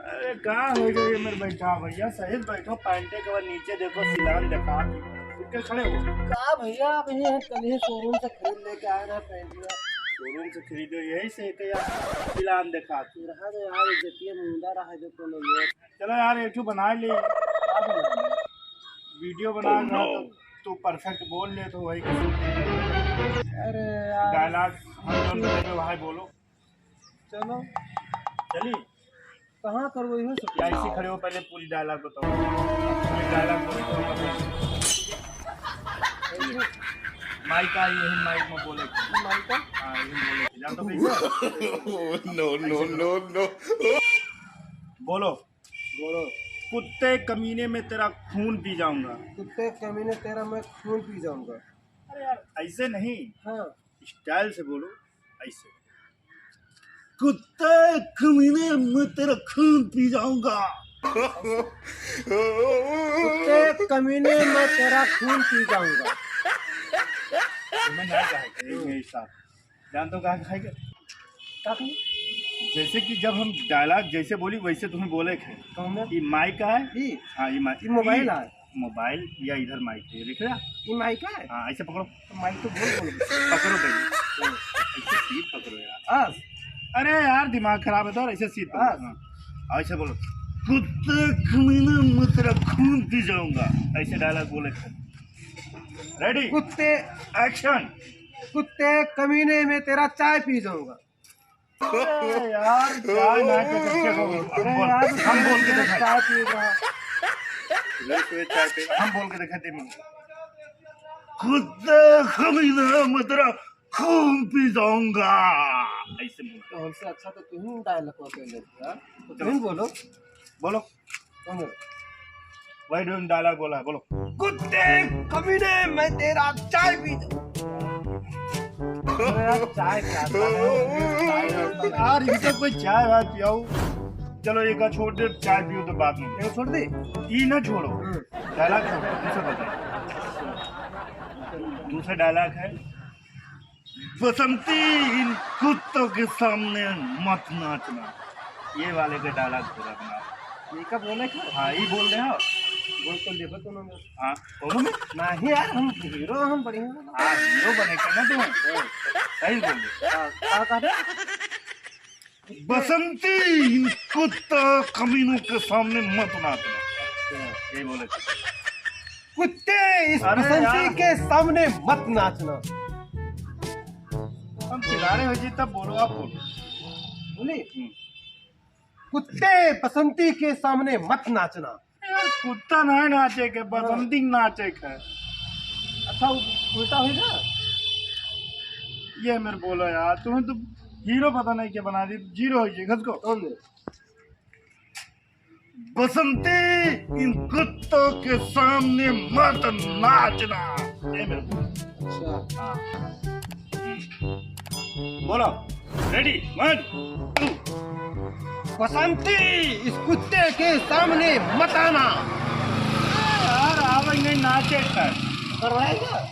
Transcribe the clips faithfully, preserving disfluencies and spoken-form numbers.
अरे का हो गया ये मेरे बैठा भैया, सही बैठो, पैंटे के बाद नीचे देखो, सिलान देखा के उठ के खड़े हो। का भैया, अभी हम कल ही showroom से खरीद लेके आए रहे पैंटिया। Showroom से खरीदो, यही से तो यार सिलान देखा के। रहा तो यार, इज्जतिया मुंडा रहा जो कोनो ये। चलो यार, एक ठो बना ले। का बनाई? Video बना रहा तो तू perfect बोल ले तो वही कुछ। अरे यार। Dialogue हम जो बोलेंगे भाई बोलो। चलो। चली? कहाँ करबो इहो सब? या ऐसे खड़े हो, पहले पूरी dialogue बताओ। पूरी dialogue बोलो तो। Mic आ, यही mic में बोले। Mic का? हाँ, यही बोले। जान तो कैसे? No, no, no, no। बोलो। बोलो। कुत्ते कमीने, मैं तेरा खून पी जाऊंगा। कुत्ते कमीने, तेरा मैं खून पी जाऊंगा। अरे यार, ऐसे नहीं। हाँ। Style से बोलो, ऐसे। कुत्ते कमीने, मैं तेरा खून पी जाऊंगा। कुत्ते कमीने, मैं तेरा खून पी जाऊंगा। तुम्हें ना कहा कि यही मेरे साथ। जान तो कहा खाएगा? का कही? जैसे कि जब हम dialogue जैसे बोली वैसे तुम्हें बोले के है। कौन है? ये mic का है? ई? हाँ, ये mic। ये mobile ई है? Mobile या इधर mic है, देख रहे हैं? ये mic है? हाँ, ऐसे पकड़ो। तो mic तो बोल, बोल। पकड़ो भाई। ऐसे सीध पकड़ो यार। हाँ। अरे यार, दिमाग खराब है तो, ऐसे सीध पकड़ो। हाँ। हाँ, ऐसे बोलो, "कुत्ते कमीने, मैं तेरा खून पी जाऊंगा।" ऐसे dialogue बोले थे। Ready? कुत्ते action। कुत्ते कमीने, मैं तेरा चाय पी जाऊंगा। अरे यार, चाय ना के चक्के को अरे हम यार, बोल के दिखाई। चाय पी रहा। सुबह सुबह चाय पी रहा। हम बोल के दिखाते हैं। कुत्ते कमीने, मैं तेरा खून पी जाऊंगा। ऐसे बोल। तो हमसे अच्छा तो तुम dialogue कर लेते यार। तो चलो। तुम बोलो। बोलो। कौन है? वही ढूंढ dialogue बोला है, बोलो। कुत्ते कमीने, मैं तेरा चाय पी जाऊं। अरे यार, चाय क्या? यार, इनसे कोई चाय वाय पियाओ। चलो, एक छोड़ दे, चाय पियो तो बाद में। ये छोड़ दे? ई ना छोड़ो। हम्म। Dialogue छोड़ो, दूसरा बताओ। दूसरा dialogue है, बसंती, इन कुत्तों के सामने मत नाचना। ये वाले के dialogue पूरा बना। ये का बोले का? हाँ, ये बोल रहे हो। बोल तो लेबे तो ना। हाँ, बोलो ना। नहीं यार, हम hero, हम बढ़िया। हाँ, hero बने के ना तुम। सही बोल रहे। हाँ, का, का? बसंती, इन कुत्ता कमीनों के सामने मत नाचना। अच्छा। ये बोले। कुत्ते, इस अरे बसंती यार। के सामने मत नाचना। हम चिल्ला रहे हो जी, तब बोलो, आप बोलो। बोली? हम्म। कुत्ते, बसंती के सामने मत नाचना। यार, कुत्ता ना नाचे के, बसंती नाचे के। अच्छा, उ-, उल्टा होई ना? ये मेरे बोलो यार, तुम्हें तो hero पता नहीं क्या बना दी, zero हो गई, घस को। कौन है? बसंती, इन कुत्तों के सामने मत नाचना। ये मेरे बोलो। अच्छा। हाँ। बोलो, ready, one, two। बसंती, इस कुत्ते के सामने मत आना। यार, आवे नहीं नाचे कर। गड़बड़ाएगा?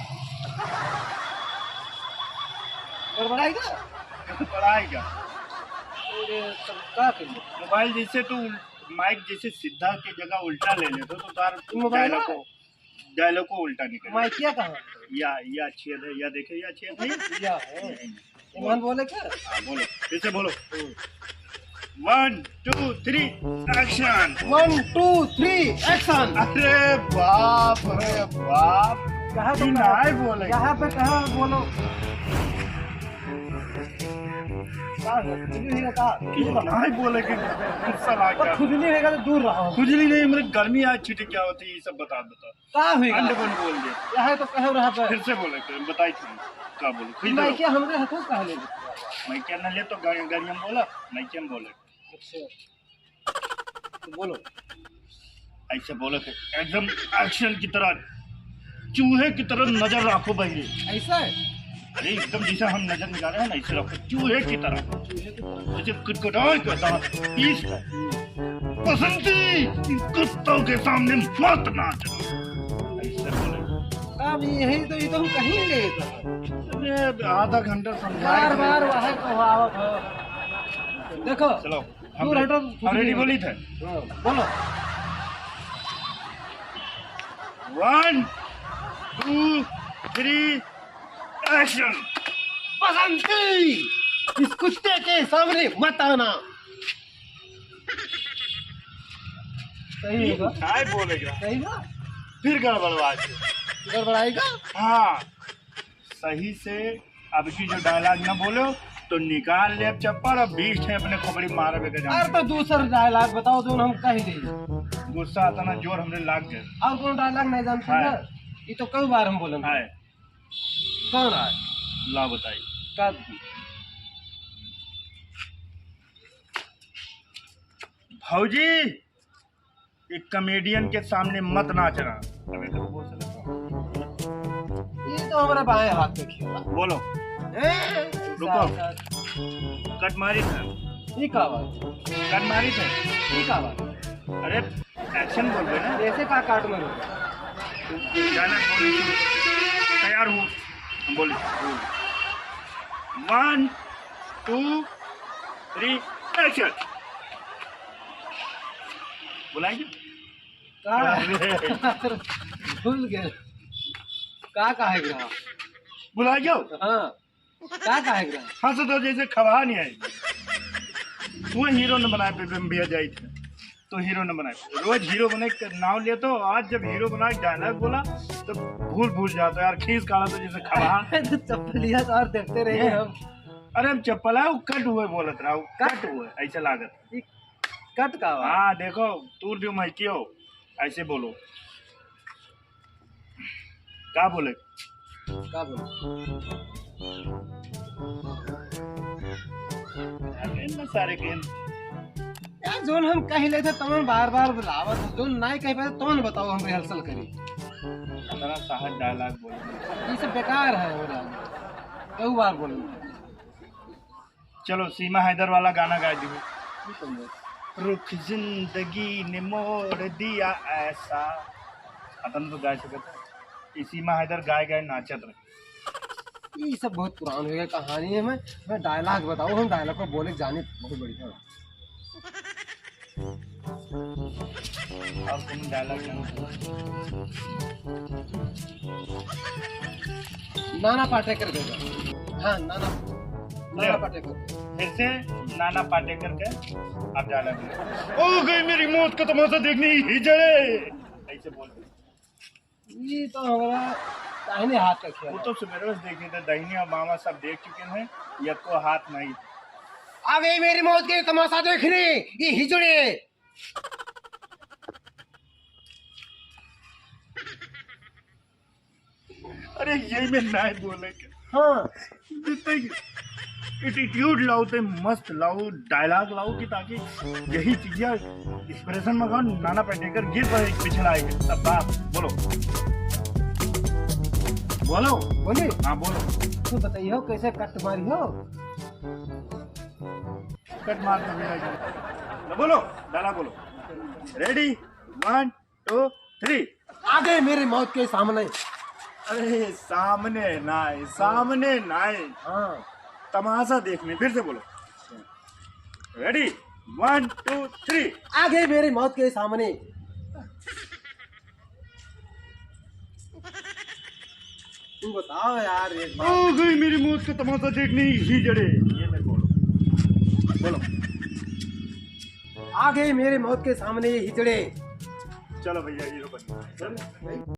गड़बड़ाएगा? गड़बड़ाएगा। अरे, तब का करिए? Mobile जैसे तू mic जैसे सीधा के जगह उल्टा ले ले तो, तो तार mobile dialogue है? को dialogue को उल्टा निकल। Mic क्या कहाँ है? या, या छेद है, या देखे, या छेद है। या है। नहीं। इमन बोले क्या? हाँ, बोलो, फिर से बोलो। हम्म। One, two, three, action। One, two, three, action। अरे बाप रे बाप। कहाँ पे ये कहाँ? नहीं बोले। यहाँ पे कहाँ बोलो? कहाँ है? खुजली नहीं है, कहाँ? ये नहीं बोले कि गुस्सा लाग गया। खुजली रहेगा तो दूर रहो। खुजली नहीं, मेरे गर्मी आज छुट्टी क्या होती है, ये सब बता देता। का होइगा? अंड बंड बोल दे। यह तो कहे रहा था। फिर से बोले, तो बताई थी, का बोले? फिर मैं से क्या हमरे हाथों कहा ले? मैं क्या ना ले तो गाड़ी, गाड़ी हम बोला, मैं क्या बोले? अच्छा। तो बोलो। ऐसे बोले थे, एकदम action की तरह, चूहे की तरह नजर रखो बहिरे। ऐसा है? अरे एकदम जैसे हम नजर निकाले हैं ना, ऐसे रखो, चूहे की तरह। चूहे की तरह। जैसे कुटकुटाए के दांत पीस कर। बसंती, इन कुत्तों के सामने मत नाच। ऐसे बोले। अब यही तो, ये तो हम कहीं नहीं लेता। अरे, आधा घंटा समझा बार के बार वही को आवत हो। देखो। चलो। हम दूर रे-, हटो, हम ready बोली थे। हाँ, बोलो। One, two, three, action। बसंती, इस कुत्ते के सामने मत आना। सही होगा। काय बोलेगा? सही बा? फिर गड़बड़वा के। गड़बड़ाएगा? हाँ। सही से अब की जो dialogue ना बोलो तो निकाल ले अब चप्पल और बीस ठे अपने खोपड़ी मारे बेके जान। अरे तो दूसर dialogue बताओ जो हम कह दे। गुस्सा इतना जोर हमरे लाग गए। और कौन dialogue नहीं जानते हाँ। ना? ये तो कई बार हम बोलन। हाँ। कौन है? ला बताई। का? भौजी, एक comedian के सामने मत नाचना। अबे तो बोल सकता हूँ। ये तो हमारा बाएं हाथ में खेला। बोलो। ए, रुको। साथ, साथ। Cut मारी था। ये का बात? Cut मारी था। ये का बात? अरे, action बोल रहे ना। ऐसे का काट में रुको? गाना बोल। तैयार हूँ। हम बोल। One, two, three, action। बुलाएंगे? का? अरे। भूल गए। का कहे के रहा? बुलाएंगे? हाँ। का कहे के रहा? हाँ, तो, तो जैसे खबा नहीं आई। वो हीरो ने बनाए पे, पे, भैया जाई थे। तो हीरो ने बनाए। रोज हीरो बने के नाम लिया तो आज जब हीरो बना के dialogue बोला, तो भूल, भूल जाता यार, खीस काढ़ा तो जैसे खबा। तो चप्पलिया तो और देखते रहे हैं हम। अरे हम चप्पल है, वो cut हुए बोलत रहा, वो cut? Cut हुए, ऐसे लागत। ई cut का हुआ? हाँ, देखो, तूर दियो मैं क्यों, ऐसे बोलो। का बोले? का बोले? अरे ना सारे गेम। यार, जोन हम कह लेते, तमन बार-बार बुलावत हो, जोन नाई कह पाए, तमन बताओ, हम rehearsal करी। इतना सहज dialogue बोले। ये सब बेकार है, हो dialogue। कई बार बोलूँ? चलो, सीमा हैदर वाला गाना गाए दियो। रुख जिंदगी ने मोड़ दिया ऐसा। खत्म तो गाए सकत है। ई सीमा हैदर गाए गाए नाचत रहे। ई सब बहुत पुरान हो गया कहानी है। मैं, मैं dialogue बताऊँ, हम dialogue को बोले जाने बहुत बढ़िया। और कौन dialogue है? नाना पाटेकर देगा। हाँ, नाना, नाना ले। पाटेकर। फिर से नाना पाटेकर के आप dialogue ले। ओ गई मेरी मौत का तमाशा देखने हिजड़े। ऐसे बोल। ये तो हमारा दाहिने हाथ का खेल वो है। तो सुबह से देखे थे, दाहिने और बामा सब देख चुके हैं, ये को हाथ नहीं। आ गई मेरी मौत के तमाशा देखने, ये हिजड़े। अरे, यही में नाय बोले के। हाँ। जितने attitude लाओ, ते मस्त लाओ, dialogue लाओ कि ताकि यही चीजें expression में गाओ, नाना पाटेकर गिर पड़े, पिछला आएगा। तब बाप, बोलो। बोलो। बोली? हाँ, बोलो। तू बताइयो, कैसे cut मारी हो? Cut मार दो भैया जी। ना बोलो, dialogue बोलो। Ready, one, two, three। आ गए मेरी मौत के सामने। अरे, सामने नाय, सामने नाय। हाँ। तमाशा देखने, फिर से बोलो। Ready, one, two, three। आ गए मेरी मौत के सामने। तू बताओ यार, एक बार। आ गई मेरी मौत का तमाशा देखने हिजड़े। ये मैं बोलो। बोलो। आ गई मेरी मौत के सामने ये हिजड़े। चलो भैया, हीरो बन गए। चल।